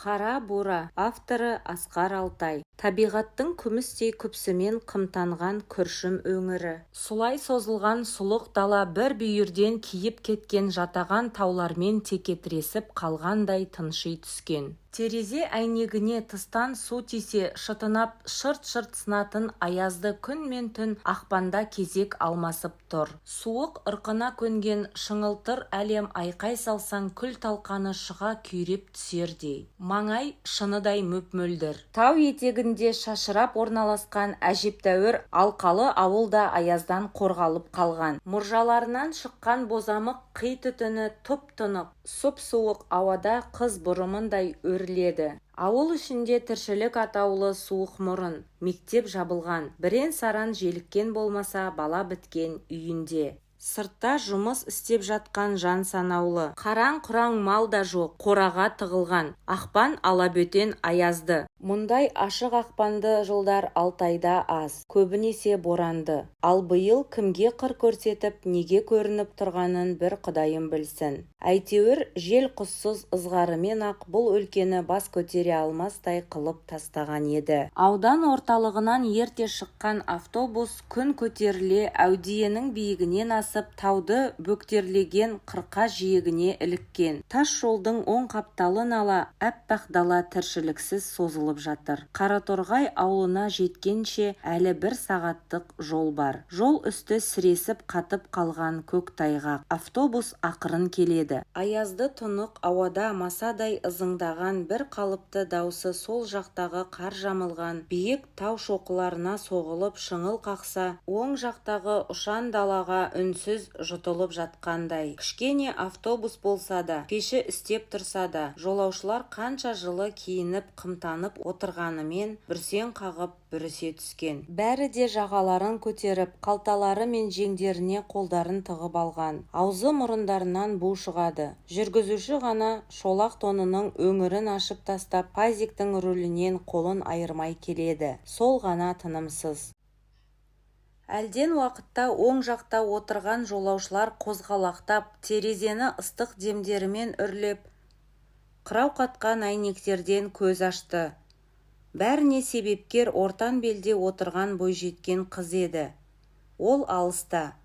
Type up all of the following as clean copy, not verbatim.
Қара бура. Авторы: Асқар Алтай. Табиғаттың күмістей күпсімен қымтанған күршім өңірі. Сұлай созылған сұлық дала бір бүйірден киіп кеткен жатаған таулармен текетіресіп қалғандай тынши түскен. Терезе әйнегіне тыстан су тисе, шытынап шырт-шырт сынатын аязды күн мен түн ақпанда кезек алмасып тұр. Суық ырқына көнген шыңылтыр әлем айқай салсаң күл-талқаны шыға күйреп түсердей. Маңай шыныдай мөп-мөлдір. Тау етегінде шашырап орналасқан әжептәуір алқалы ауыл да аяздан қорғалып қалған. Мұржаларынан шыққан бозамық қи түтіні тұп-тұнық, сұп-суық ауада қыз бұрымындай өріледі. Ауыл ішінде тіршілік атаулы суық мұрын. Мектеп жабылған. Бірен-саран желіккен болмаса, бала біткен үйінде. Сыртта жұмыс істеп жатқан жан санаулы. Қараң-құраң мал да жоқ, қораға тығылған. Ақпан алабөтен аязды. Мұндай ашық ақпанды жылдар Алтайда аз, көбінесе боранды. Ал биыл кімге қыр көрсетіп, неге көрініп тұрғанын бір Құдайым білсін. Әйтеуір, жел-құссыз ызғарымен-ақ бұл өлкені бас көтере алмастай қылып тастаған еді. Аудан орталығынан ерте шыққан автобус күн көтеріле Әудиенің биігінен асып, тауды бөктерлеген қырқа жиегіне іліккен. Тас жолдың оң қапталын ала аппақ дала тіршіліксіз созылып жатыр. Қараторғай ауылына жеткенше әлі бір сағаттық жол бар. Жол үсті сіресіп қатып қалған көктайғақ. Автобус ақырын келеді. Аязды тұнық ауада масадай ызыңдаған бір қалыпты даусы сол жақтағы қар жамылған биік тау шоқыларына соғылып шыңыл қақса, оң жақтағы ұшан далаға үнсіз жұтылып жатқандай. Кішкене автобус болса да, пеші істеп тұрса да, жолаушылар қанша жылы киініп қымтанып отырғанымен бүрсең қағып бүрісе түскен. Бәрі де жағаларын көтеріп, қалталары мен жеңдеріне қолдарын тығып алған. Аузы-мұрындарынан бу шығады. Жүргізуші ғана шолақ тонының өңірін ашып тастап, пазиктің рулінен қолын айырмай келеді. Сол ғана тынымсыз. Әлден уақытта оң жақта отырған жолаушылар қозғалақтап, терезені ыстық демдерімен үрлеп, қырау қатқан әйнектерден көз ашты. Бәріне себепкер ортан белде отырған бойжеткен қыз еді. Ол алыста,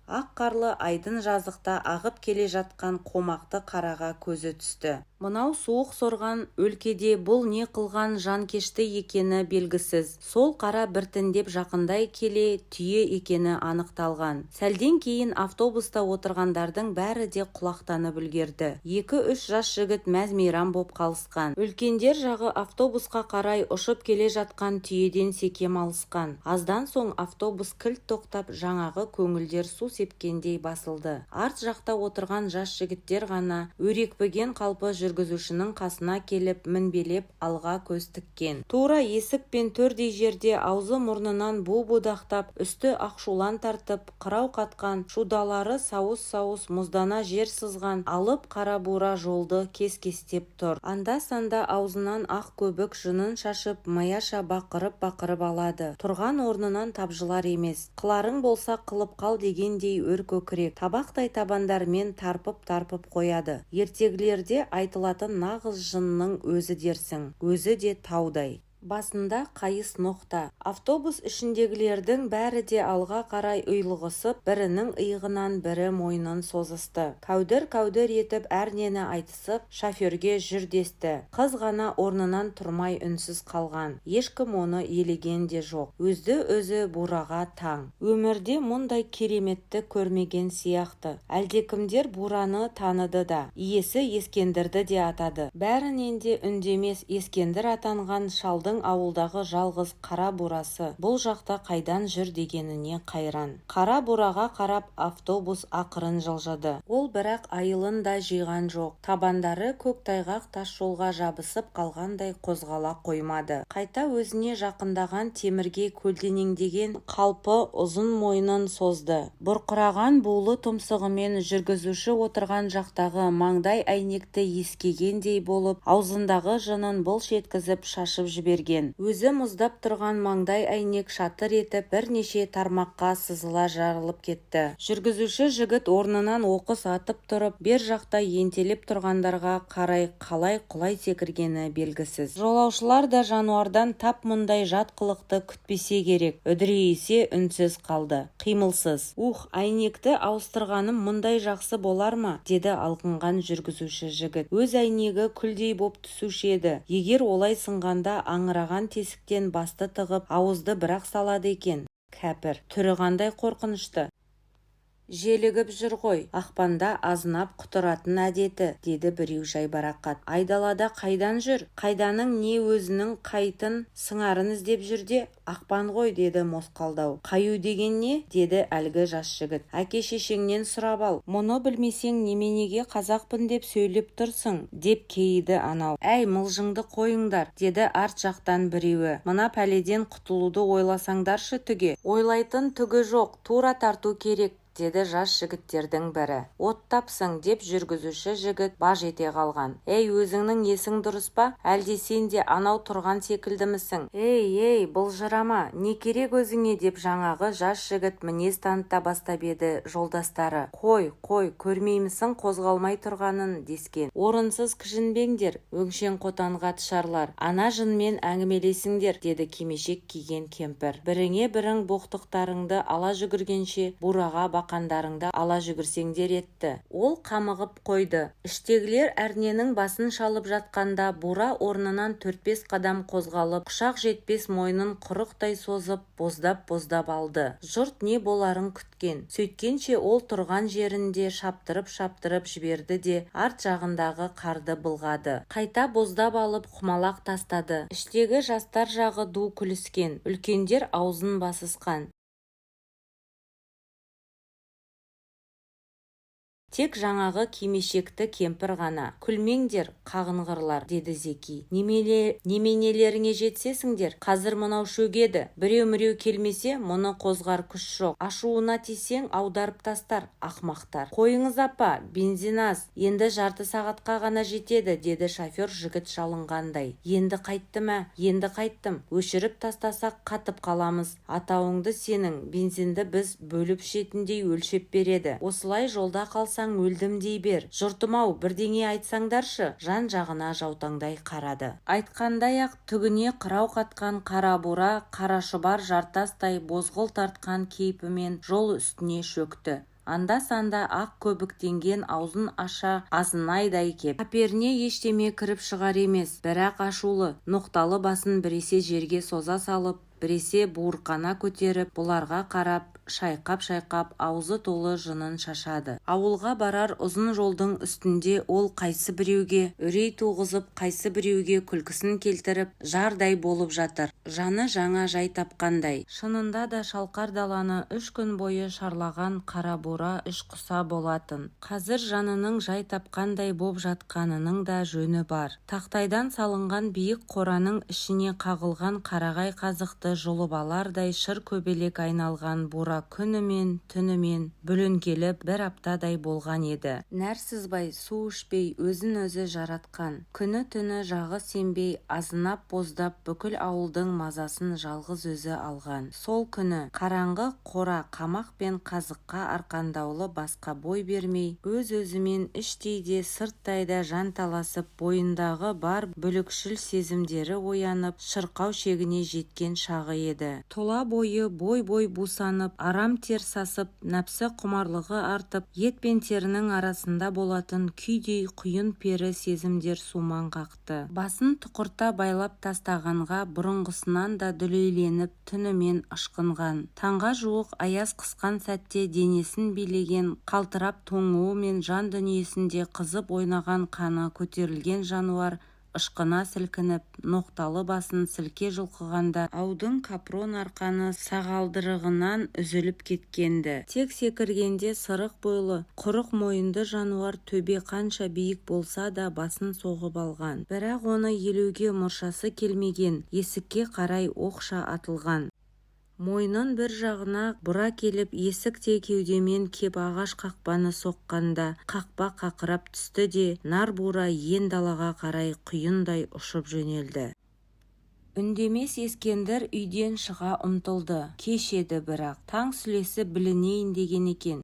ақ қарлы айдын жазықта ағып келе жатқан қомақты қараға көзі түсті. Мынау суық сорған өлкеде бұл не қылған жанкешті екені белгісіз. Сол қара біртіндеп жақындай келе түйе екені анықталған. Сәлден кейін автобуста отырғандардың бәрі де құлақтанып үлгерді. Екі-үш жас жігіт мәз-мейрам боп қалысқан. Үлкендер жағы автобусқа қарай ұшып келе жатқан түйеден секем алысқан. Аздан соң автобус кілт тоқтап, жаңағы көңілдер су сепкендей басылды. Арт жақта отырған жас жігіттер ғана өрекпіген қалпы жүргізушінің қасына келіп мінбелеп алға көз тіккен. Тура есік пен төрдей жерде аузы-мұрнынан бу будақтап, үсті ақшулан тартып, қырау қатқан, шудалары сауыс-сауыс мұздана жер сызған алып қара бура жолды кес-кестеп тұр. Анда-санда аузынан ақ көбік жынын шашып, маяша бақырып-бақырып алады. Тұрған орнынан тапжылар емес. Қыларың болса қылып қал дегендей өркөкірек, табақтай табандарымен тарпып-тарпып қояды. Ертегілерде айтылатын нағыз жынның өзі дерсің. Өзі де таудай. Басында қайыс ноқта. Автобус ішіндегілердің бәрі де алға қарай ұйлығысып, бірінің иығынан бірі мойнын созысты. Кәудір-кәудір етіп әрнені айтысып, шоферге жүр десті. Қыз ғана орнынан тұрмай үнсіз қалған. Ешкім оны елеген де жоқ. Өзді-өзі бураға таң. Өмірде мұндай кереметті көрмеген сияқты. Әлдекімдер бураны таныды да, иесі Ескендірді де атады. Бәрінен де үндемес Ескендір атанған шалдың ауылдағы жалғыз қара бурасы бұл жақта қайдан жүр дегеніне қайран. Қара бураға қарап автобус ақырын жылжыды. Ол бірақ айылын да жиған жоқ. Табандары көктайғақ тасжолға жабысып қалғандай қозғала қоймады. Қайта өзіне жақындаған темірге көлденеңдеген қалпы ұзын мойнын созды. Бұрқыраған булы тұмсығымен жүргізуші отырған жақтағы маңдай әйнекті иіскегендей болып, аузындағы жынын былш еткізіп шашып жіберген. жіберген. Өзі мұздап тұрған маңдай әйнек шатыр етіп, бірнеше тармаққа сызыла жарылып кетті. Жүргізуші жігіт орнынан оқыс атып тұрып, бер жақта ентелеп тұрғандарға қарай қалай құлай секіргені белгісіз. Жолаушылар да жануардан тап мұндай жат қылықты күтпесе керек, үдірейісе үнсіз қалды. Қимылсыз. Уһ, әйнекті ауыстырғаным мұндай жақсы болар ма? деді алқынған жүргізуші жігіт. Өз әйнегі күлдей боп түсуші еді. Егер олай сынғанда аңыраған тесіктен басты тығып, ауызды бір-ақ салады екен. Кәпір, түрі қандай қорқынышты. Желігіп жүр ғой, ақпанда азынап құтыратын әдеті, деді біреу жайбарақат. Айдалада қайдан жүр? Қайданың не өзінің қайтын сыңарын іздеп жүр де, ақпан ғой, деді мосқалдау. Қаю деген не? деді әлгі жас жігіт. Әке-шешеңнен сұрап ал. Мұны білмесең неменеге қазақпын деп сөйлеп тұрсың, деп кейіді анау. Әй, мылжыңды қойыңдар, деді арт жақтан біреуі. Мына пәледен құтылуды ойласаңдаршы түге. Ойлайтын түгі жоқ, тура тарту керек, деді жас жігіттердің бірі. Оттапсың, деп жүргізуші жігіт баж ете қалған. Ей, өзіңнің есің дұрыс па? Әлде сен де анау тұрған секілдімісің? Ей, ей, былжырама, не керек өзіңе, деп жаңағы жас жігіт мінез таныта бастап еді, жолдастары. Қой, қой, көрмеймісің қозғалмай тұрғанын, дескен. Орынсыз кіжінбеңдер, өңшең қотанға тышарлар. Ана жынмен әңгімелесіңдер, деді кимешек киген кемпір. Біріңе бірің боқтықтарыңды ала жүгіргенше, бураға бақандарыңды ала жүгірсеңдер етті. Ол қамығып қойды. Іштегілер әрненің басын шалып жатқанда бура орнынан 4-5 қадам қозғалып, құшақ жетпес мойнын құрықтай созып, боздап-боздап алды. Жұрт не боларын күткен. Сөйткенше ол тұрған жерінде шаптырып-шаптырып жіберді де, арт жағындағы қарды былғады. Қайта боздап алып, құмалақ тастады. Іштегі жастар жағы ду күліскен, үлкендер аузын басысқан. Тек жаңағы кимешекті кемпір ғана. Күлмеңдер, қағынғырлар, деді Зеки. Неменелеріңе жетісесіңдер? Қазір мынау шөгеді. Біреу-міреу келмесе, мұны қозғар күш жоқ. Ашуына тисең, аударып тастар, ақмақтар. Қойыңыз апа, бензин аз, енді жарты сағатқа ғана жетеді, деді шофер жігіт жалынғандай. Енді қайттым ә, енді қайттым. Өшіріп тастасақ қатып қаламыз. Атауыңды сенің, бензинді біз бөліп ішетіндей өлшеп береді. Осылай жолда қалсаң өлдім дей бер. Жұртым-ау, бірдеңе айтсаңдаршы, жан-жағына жаутаңдай қарады. Айтқандай-ақ түгіне қырау қатқан қара бура, қара шұбар жартастай бозғыл тартқан кейпімен жол үстіне шөкті. Анда-санда ақ көбіктенген аузын аша азынайдай кеп. Қаперіне ештеме кіріп шығар емес, бірақ ашулы, ноқталы басын біресе жерге соза салып, біресе буырқана көтеріп, бұларға қарап, шайқап-шайқап аузы толы жынын шашады. Ауылға барар ұзын жолдың үстінде ол қайсы біреуге үрей туғызып, қайсы біреуге күлкісін келтіріп, жардай болып жатыр. Жаны жаңа жай тапқандай. Шынында да шалқар даланы 3 күн бойы шарлаған қара бура іш құса болатын. Қазір жанының жай тапқандай боп жатқанының да жөні бар. Тақтайдан салынған биік қораның ішіне қағылған қарағай қазықты жұлып алардай шыр көбелек айналған бура күнімен, түнімен бүлінгелі бір аптадай болған еді. Нәр сызбай, су ішпей, өзін-өзі жаратқан. Күні-түні жағы сембей, азынап-боздап бүкіл ауылдың мазасын жалғыз өзі алған. Сол күні қараңғы қора қамақ пен қазыққа арқандаулы басқа бой бермей, өз-өзімен іштей де сырттай да жанталасып, бойындағы бар бүлікшіл сезімдері оянып, шырқау шегіне жеткен шағы еді. Тұла бойы бой-бой бусанып, арам тер сасып, нәпсі құмарлығы артып, ет пен терінің арасында болатын күйдей құйын пері сезімдер сумаң қақты. Басын тұқырта байлап тастағанға бұрынғысынан да дүлейленіп, түнімен ышқынған. Таңға жуық аяз қысқан сәтте денесін билеген қалтырап тоңуы мен жан дүниесінде қызып ойнаған қаны көтерілген жануар ышқына сілкініп, ноқталы басын сілке жұлқығанда аудың капрон арқаны сағалдырығынан үзіліп кеткенді. Тек секіргенде сырық бойлы, құрық мойынды жануар төбе қанша биік болса да басын соғып алған. Бірақ оны елеуге мұршасы келмеген, есікке қарай оқша атылған. Мойнын бір жағына бұра келіп, есіктей кеудемен кеп ағаш қақпаны соққанда, қақпа қақырап түсті де, нар бура ен далаға қарай құйындай ұшып жөнелді. Үндемес Ескендір үйден шыға ұмтылды. Кеш еді бірақ. Таң сүлесі білінейін деген екен.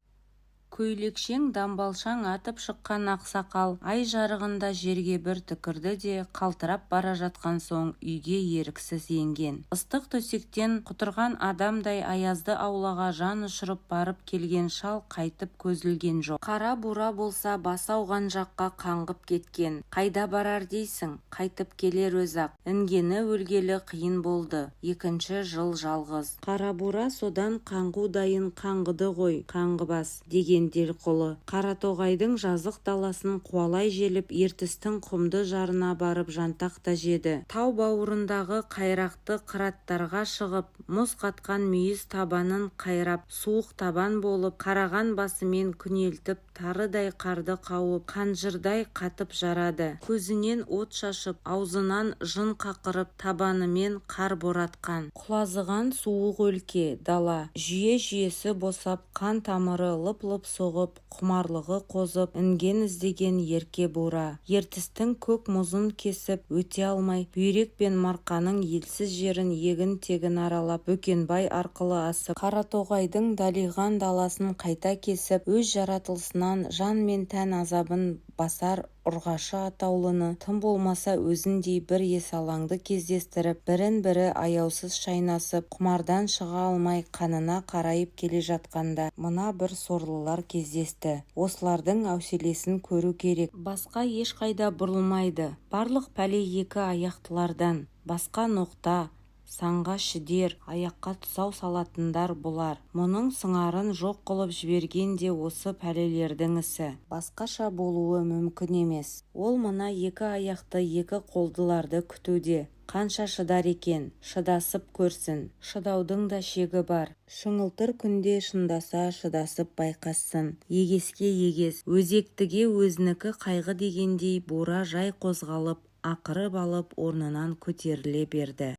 Көйлекшең дамбалшаң атып шыққан ақсақал ай жарығында жерге бір түкірді де, қалтырап бара жатқан соң үйге еріксіз енген. Ыстық төсектен құтырған адамдай аязды аулаға жан ұшырып барып келген шал қайтып көз ілген жоқ. Қара бура болса басы ауған жаққа қаңғып кеткен. Қайда барар дейсің, қайтып келер өзі-ақ. Інгені өлгелі қиын болды. Екінші жыл жалғыз. Қара бура содан қаңғудайын қаңғыды ғой, қаңғыбас, деген Делқұлы. Қаратоғайдың жазық даласын қуалай желіп, Ертістің құмды жарына барып жантақ та жеді. Тау бауырындағы қайрақты қыраттарға шығып, мұз қатқан мүйіз табанын қайрап, суық табан болып, қараған басымен күнелтіп, тарыдай қарды қауып, қанжардай қатып жарады. Көзінен от шашып, аузынан жын қақырып, табанымен қар боратқан. Құлазыған суық өлке, дала. Жүйе-жүйесі босап, қан тамыры лып-лып соғып, құмарлығы қозып, інген іздеген ерке бура. Ертістің көк мұзын кесіп өте алмай, Бүйрек пен Марқаның елсіз жерін егін-тегін аралап, Бөкенбай арқылы асып, Қаратоғайдың далиған даласын қайта кесіп, өз жаратылысынан жан мен тән азабын басар ұрғашы атаулыны, тым болмаса өзіндей бір есалаңды кездестіріп, бірін-бірі аяусыз шайнасып, құмардан шыға алмай қанына қарайып келе жатқанда мына бір сорлылар кездесті. Осылардың әуселесін көру керек. Басқа ешқайда бұрылмайды. Барлық пәле екі аяқтылардан. Басқа ноқта, санға шідер, аяққа тұсау салатындар бұлар. Мұның сыңарын жоқ қылып жіберген де осы пәлелердің ісі. Басқаша болуы мүмкін емес. Ол мына екі аяқты, екі қолдыларды күтуде. Қанша шыдар екен? Шыдасып көрсін. Шыдаудың да шегі бар. Шыңылтыр күнде шындаса шыдасып байқассын. Егеске егес, өзектіге өзінікі қайғы дегендей бура жай қозғалып, ақырып алып орнынан көтеріле берді.